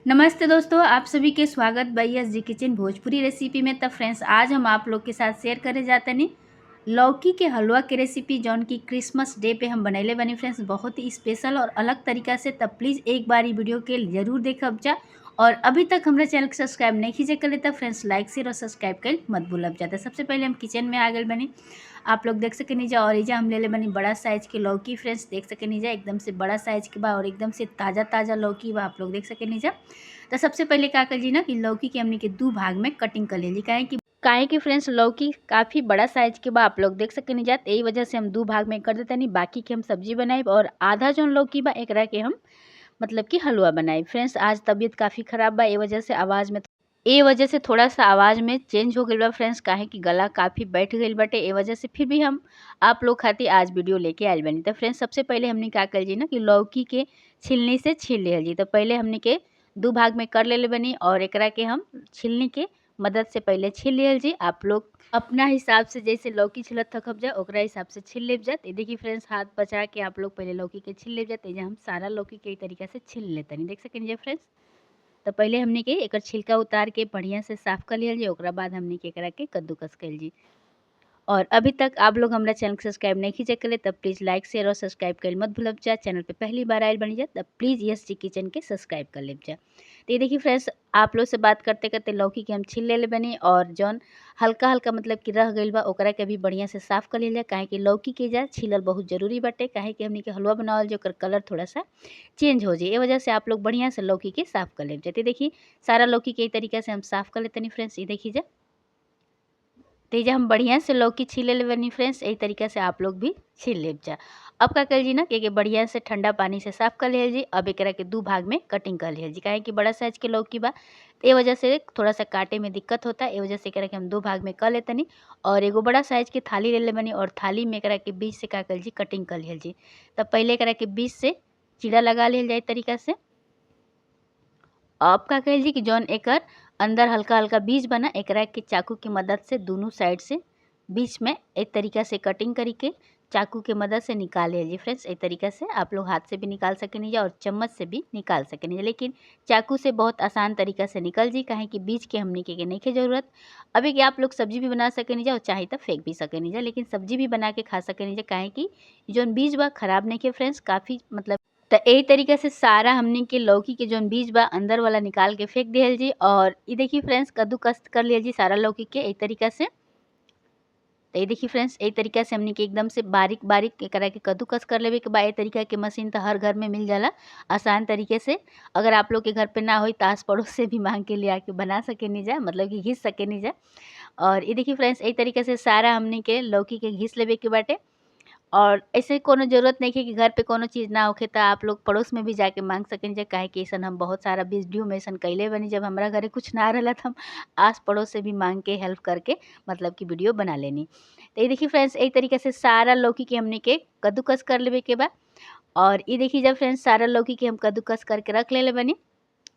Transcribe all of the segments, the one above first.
नमस्ते दोस्तों, आप सभी के स्वागत बा S G kitchen Bhojpuri recipe में। तब फ्रेंड्स आज हम आप लोग के साथ शेयर करे जातनी लौकी के हलवा के रेसिपी, जौन की क्रिसमस डे पे हम बनैले बनी फ्रेंड्स, बहुत ही स्पेशल और अलग तरीका से। तब प्लीज़ एक बार ये वीडियो के जरूर देखब जा। और अभी तक हमारे चैनल के सब्सक्राइब नहीं कीजिए कर लेता फ्रेंड्स, लाइक शेयर और सब्सक्राइब कर मत भूलब जाता। सबसे पहले हम किचन में आ गए बनी, आप लोग देख सके जा। और एजा हम ले ले बनी बड़ा साइज के लौकी फ्रेंड्स, देख सके जा, एकदम से बड़ा साइज के बा और एकदम से ताज़ा ताज़ा लौकी बा, आप लोग देख सके जा। तो सबसे पहले का कर जी ना कि लौकी के हमने के दो भाग में कटिंग कर ले। काहे कि फ्रेंड्स लौकी काफ़ी बड़ा साइज के बा, आप लोग देख सके जा, यही वजह से हम दो भाग में कर देते नहीं। बाकी के हम सब्जी बनाए और आधा जो लौकी बा एकरा के हम मतलब कि हलवा बनाए। फ्रेंड्स आज तबीयत काफ़ी ख़राब बा, ए वजह से थोड़ा सा आवाज़ में चेंज हो गई बा फ्रेंड्स, काहे कि गला काफ़ी बैठ गई बाटे, ए वजह से फिर भी हम आप लोग खातिर आज वीडियो लेके आयल बनी। तो फ्रेंड्स सबसे पहले हमने का कर जी ना कि लौकी के छिलनी से छील लिहल जी। तो पहले हमने के दो भाग में कर ले बनी और एकरा के हम छिलनी के मदद से पहले छील लिहल जी। आप लोग अपना हिसाब से जैसे लौकी छिलत थकब जा ओकरा हिसाब से छील ले जात। देखिए फ्रेंड्स हाथ बचा के आप लोग पहले लौकी के छील ले जात। हम सारा लौकी के तरीका से छील लेते नहीं, देख सकें फ्रेंड्स। तो पहले हमने के एक छिलका उतार के बढ़िया से साफ कर लिहल जी, ओकरा बाद हमने के एकरा के कद्दूकस कर जी। और अभी तक आप लोग हमारा चैनल सब्सक्राइब नहीं कीजिए कर ले तब प्लीज़ लाइक शेयर और सब्सक्राइब कर मत भूलब जा। चैनल पे पहली बार आयल बनी जा तब प्लीज़ यस जी किचन के सब्सक्राइब कर ले जा। तो ये देखिए फ्रेंड्स आप लोग से बात करते करते लौकी के हम छील ले बनी और जौन हल्का हल्का मतलब कि रह गई बा ओकरा के भी बढ़िया से साफ़ कर लिया। काहे कि लौकी के जा छीलल बहुत जरूरी बाटे, काहे कि हमनी के हलवा बनावल जो ओकर कलर थोड़ा सा चेंज हो जाए, ए वजह से आप लोग बढ़िया से लौकी के साफ़ कर ले जाते। देखिए सारा लौकी के तरीका से हम साफ़ कर लेते फ्रेंड्स। ये देखिए जा तेजा हम बढ़िया से लौकी छील ले बनी फ्रेंड्स, यही तरीका से आप लोग भी छील ले जा। अब का कर जी ना कि बढ़िया से ठंडा पानी से साफ़ कर लिहल जी। अब एकरा के दो भाग में कटिंग कर लिहल जी, काहे कि बड़ा साइज के लौकी बा ए वजह से थोड़ा सा काटे में दिक्कत होता है, ए वजह से एकरा के हम दो भाग में कर लेतनी। और एगो बड़ा साइज के थाली ले ले बनी और थाली में एकरा के बीच से का कर जी कटिंग कर लिहल जी। तब पहले एकरा के बीच से चीरा लगा लिहल जाए तरीका से। अब का कहल जी कि जौन एकर अंदर हल्का हल्का बीज बना एकरा के चाकू की मदद से दोनों साइड से बीच में एक तरीका से कटिंग करके चाकू के मदद से निकाल जी फ्रेंड्स। एक तरीका से आप लोग हाथ से भी निकाल सकें और चम्मच से भी निकाल सकें, लेकिन चाकू से बहुत आसान तरीका से निकल जी, काहे कि बीज के हमने के नहीं के जरूरत। अभी कि आप लोग सब्जी भी बना सकें और चाहे तो फेंक भी सकें, लेकिन सब्जी भी बना के खा सकें, काहे कि जौन बीज बा खराब नहीं के फ्रेंड्स, काफ़ी मतलब। तो यही तरीका से सारा हमने के लौकी के जौन बीज बा अंदर वाला निकाल के फेंक दिहल जी। और ये देखिए फ्रेंड्स कद्दूकस कर लिया जी सारा लौकी के एक तरीका से। तो ये देखिए फ्रेंड्स एक तरीका से हमने के एकदम से बारीक बारीक एकरा के कद्दूकस कर लेवे के बा। ए तरीका के मशीन तो हर घर में मिल जाला आसान तरीके से। अगर आप लोग के घर पे ना हो तो आस पड़ोस से भी मांग के ले आके बना सके नहीं जा, मतलब कि घिस सके नहीं जा। और ये देखिए फ्रेंड्स एक तरीका से सारा हमने के लौकी के घिस लेवे के बाटे। और ऐसे कोनो जरूरत नहीं है कि घर पे कोनो चीज़ ना होखे तो आप लोग पड़ोस में भी जाके मांग सकें जा, काहे कि ऐसा हम बहुत सारा वीडियो में ऐसा कैले बनी। जब हमारा घरे कुछ ना रहा तो हम आस पड़ोस से भी मांग के हेल्प करके मतलब कि वीडियो बना लेनी। तो ये देखिए फ्रेंड्स एक तरीके से सारा लौकी के हमने के कद्दूकस कर लेवे के बा। और ये देखिए जब फ्रेंड्स सारा लौकी के हम कद्दूकस करके रख ले बनी,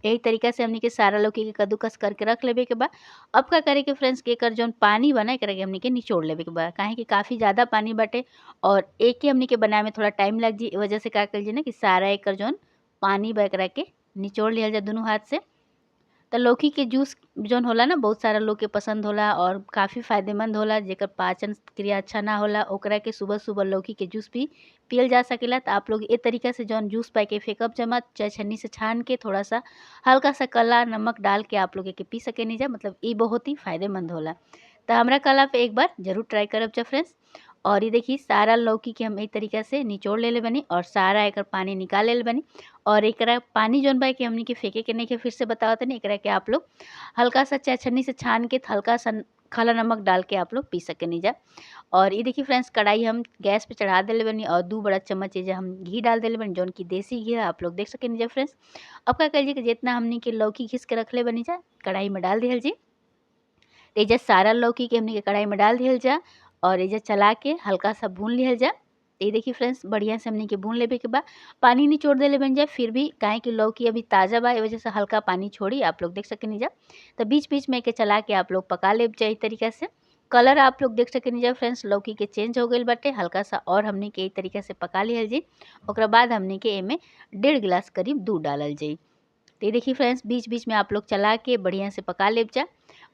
यही तरीका से हमने के सारा लौकी के कद्दूकस करके रख लेवे के बा। अब का करे के फ्रेंड्स के एकर जौन पानी बना एकरा के हमने के निचोड़ लेवे के बा, काहे कि काफ़ी ज़्यादा पानी बाटे और एक ही हमने के बनाए में थोड़ा टाइम लग जी। वजह से का कर जी ना कि सारा एकर जौन पानी बा एकरा के निचोड़ लिहल जा दोनों हाथ से। तो लौकी के जूस जौन होला ना बहुत सारा लोग के पसंद होला और काफ़ी फ़ायदेमंद होला। जेकर पाचन क्रिया अच्छा ना होला ओकरा के सुबह सुबह लौकी के जूस भी पियल जा सकेला। तो आप लोग ए तरीका से जौन जूस पाई के फेंकब जमा चाहे छन्नी से छान के थोड़ा सा हल्का सा काला नमक डाल के आप लोग एके पी सकेनी जा, मतलब ये बहुत ही फ़ायदेमंद होला। तो हमरा कला पे एक बार जरूर ट्राई करब जा फ्रेंड्स। और ये देखिए सारा लौकी के हम एक तरीका से निचोड़ ले ले बनी और सारा एकर पानी निकाल ले बनी। और एकरा पानी जौन बा कि हमनी के फेंके के नहीं के फिर से बतावत नहीं, एकरा के आप लोग हल्का सा चाहे छन्नी से छान के हल्का सा काला नमक डाल के आप लोग पी सकेनी जा। और ये देखिए फ्रेंड्स कढ़ाई हम गैस पे चढ़ा देले बनी और 2 बड़ा चम्मच एजा हम घी डाल देले बनी, जौन की देसी घी है, आप लोग देख सकेनी जा फ्रेंड्स। अब का करिए कि जितना हमनी के लौकी घिस के रखले बनी जा कढ़ाई में डाल दिहल जी। एजा सारा लौकी के हमनी के कढ़ाई में डाल दिहल जा और एजा चला के हल्का सा भून लिहल जा। ये देखिए फ्रेंड्स बढ़िया से हमनी के भून लेवे के बा, पानी निचोड़ देले बन जाए फिर भी, काहे कि लौकी अभी ताज़ा बा ए वजह से हल्का पानी छोड़ी, आप लोग देख सकेनी जा। तो बीच बीच में के चला के आप लोग पका ले जाए तरीका से। कलर आप लोग देख सकेनी जा फ्रेंड्स लौकी के चेंज हो गई बाटे हल्का सा। और हमनी के तरीका से पका लिहल जी। ओकरा बाद हमनी के एमे 1.5 गिलास करीब दूध डालल जाई। तो ये देखिए फ्रेंड्स बीच बीच में आप लोग चला के बढ़िया से पका लेब जा।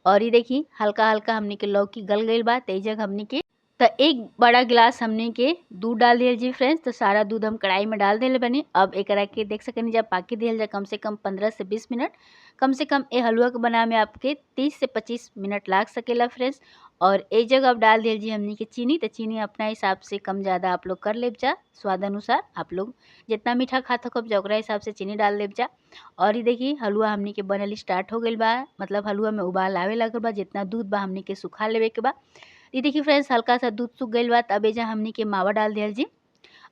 और ये देखी हल्का हल्का हमनी के लौकी गल गई बा। तो जगह हमनी के तो एक बड़ा गिलास हमने के दूध डाल दिया जी फ्रेंड्स। तो सारा दूध हम कढ़ाई में डाल देले बनी। अब एकरा के देख सकनी जब पाके दियल जा कम से कम 15 से 20 मिनट, कम से कम ए हलवा के बनावे में आपके 30 से 25 मिनट लाग सकेला फ्रेंड्स। और ए जगह अब डाल दियल जी हमनी के चीनी। तो चीनी अपना हिसाब से कम ज़्यादा आप लोग कर लेब जा, स्वाद अनुसार आप लोग जितना मीठा खात हो जा ओकरा हिसाब से चीनी डाल लेब जा। और ये देखिए हलवा हमनी के बनल स्टार्ट हो गइल बा, मतलब हलवा में उबाल आवे लगल बा। जितना दूध बा हमनी के सुखा लेवे के बा। ये देखिए फ्रेंड्स हल्का सा दूध सूख गइल बा। तब एजा हमनी के मावा डाल दियल जी।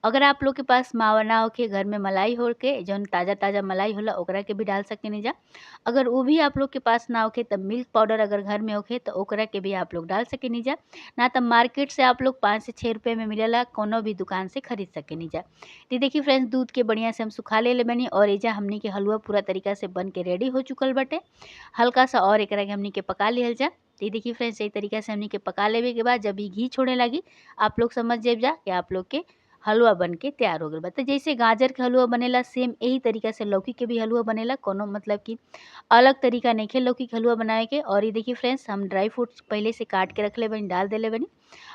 अगर आप लोग के पास मावा ना होके, घर में मलाई होके, जौन ताज़ा ताज़ा मलाई होला ओकरा के भी डाल सकेनी जा। अगर वो भी आप लोग के पास ना होके तब मिल्क पाउडर अगर घर में होके तो ओकरा के भी आप लोग डाल सकेनी जा। ना तब मार्केट से आप लोग 5 से 6 रुपये में मिलेला, कोनो भी दुकान से खरीद सकेनी जा। तो देखिए फ्रेंड्स दूध के बढ़िया से हम सुखा ले बनी और एजा हमनी के हलवा पूरा तरीका से बन के रेडी हो चुकल बटे। हल्का सा और एकरा के हमनी के पका लिहल जा। तो देखिए फ्रेंड्स यही तरीका से हमनी के पका लेवे के बाद जब ये घी छोड़े लगी आप लोग समझ जाइब जा कि आप लोग के हलवा बन के तैयार हो गइल बा। तो जैसे गाजर के हलवा बनेला सेम यही तरीका से लौकी के भी हलवा बनेला, कोनो मतलब कि अलग तरीका नहीं है लौकी के हलवा बनाए के। और ये देखिए फ्रेंड्स हम ड्राई फ्रूट्स पहले से काट के रख ले बनी, डाल देले बनी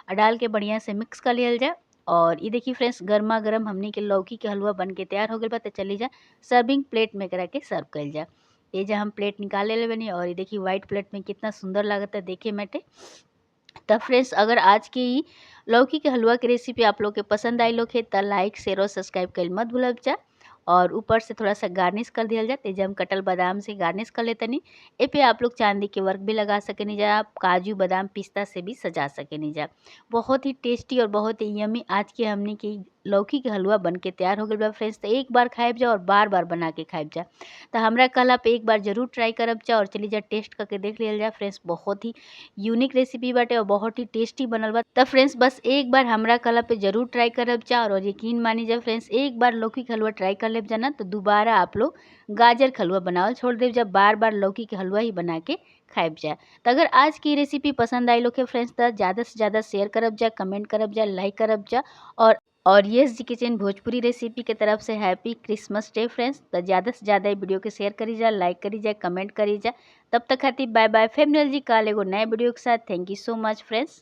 और डाल के बढ़िया से मिक्स कर लियल जाए। और ये देखिए फ्रेंड्स गर्मा गर्म हमनी के लौकी के हलवा बन के तैयार हो गइल बा। तो चली जा सर्विंग प्लेट में करा के सर्व कइल जा। ये जा हम प्लेट निकाल ले बनी और ये देखिए वाइट प्लेट में कितना सुंदर लागता है देखे में। तब फ्रेंड्स अगर आज की लौकी के हलवा के रेसिपी आप लोग के पसंद आई लोग है तो लाइक शेयर और सब्सक्राइब कर मत भूलब जा। और ऊपर से थोड़ा सा गार्निश कर दिया जाए, जब हम कटल बादाम से गार्निश कर लेतनी। ए पे आप लोग चांदी के वर्क भी लगा सकेनी जा, आप काजू बादाम पिस्ता से भी सजा सकेनी जा। बहुत ही टेस्टी और बहुत ही यमी आज के हमने की लौकी के हलवा बन के तैयार हो गइल बा फ्रेंड्स। तो एक बार खाइब जा और बार बार बना के खाइब जा। तो हमरा कहला पे एक बार जरूर ट्राई करब जा और चली जा टेस्ट करके देख लियल जा फ्रेंड्स। बहुत ही यूनिक रेसिपी बाटे और बहुत ही टेस्टी बनल बा। तो फ्रेंड्स बस एक बार हमरा कहला पे जरूर ट्राई करब जा और यकीन मानी जा फ्रेंड्स एक बार लौकी के हलवा ट्राई कर लेब जा ना तो दोबारा आप लोग गाजर के हलवा बनावल छोड़ देब जा, बार बार लौकी के हलवा ही बना के खाइब जा। तो अगर आज की रेसिपी पसंद आई लोग के फ्रेंड्स तो ज़्यादा से ज़्यादा शेयर करब जा, कमेंट करब जा, लाइक करब जा। और यस जी किचन भोजपुरी रेसिपी के तरफ से हैप्पी क्रिसमस डे फ्रेंड्स। तो ज़्यादा से ज़्यादा वीडियो के शेयर करी जा, लाइक करी जा, कमेंट करी जा। तब तक खातिर बाय बाय। फिर मिल जी काल एगो नए वीडियो के साथ। Thank you so much friends.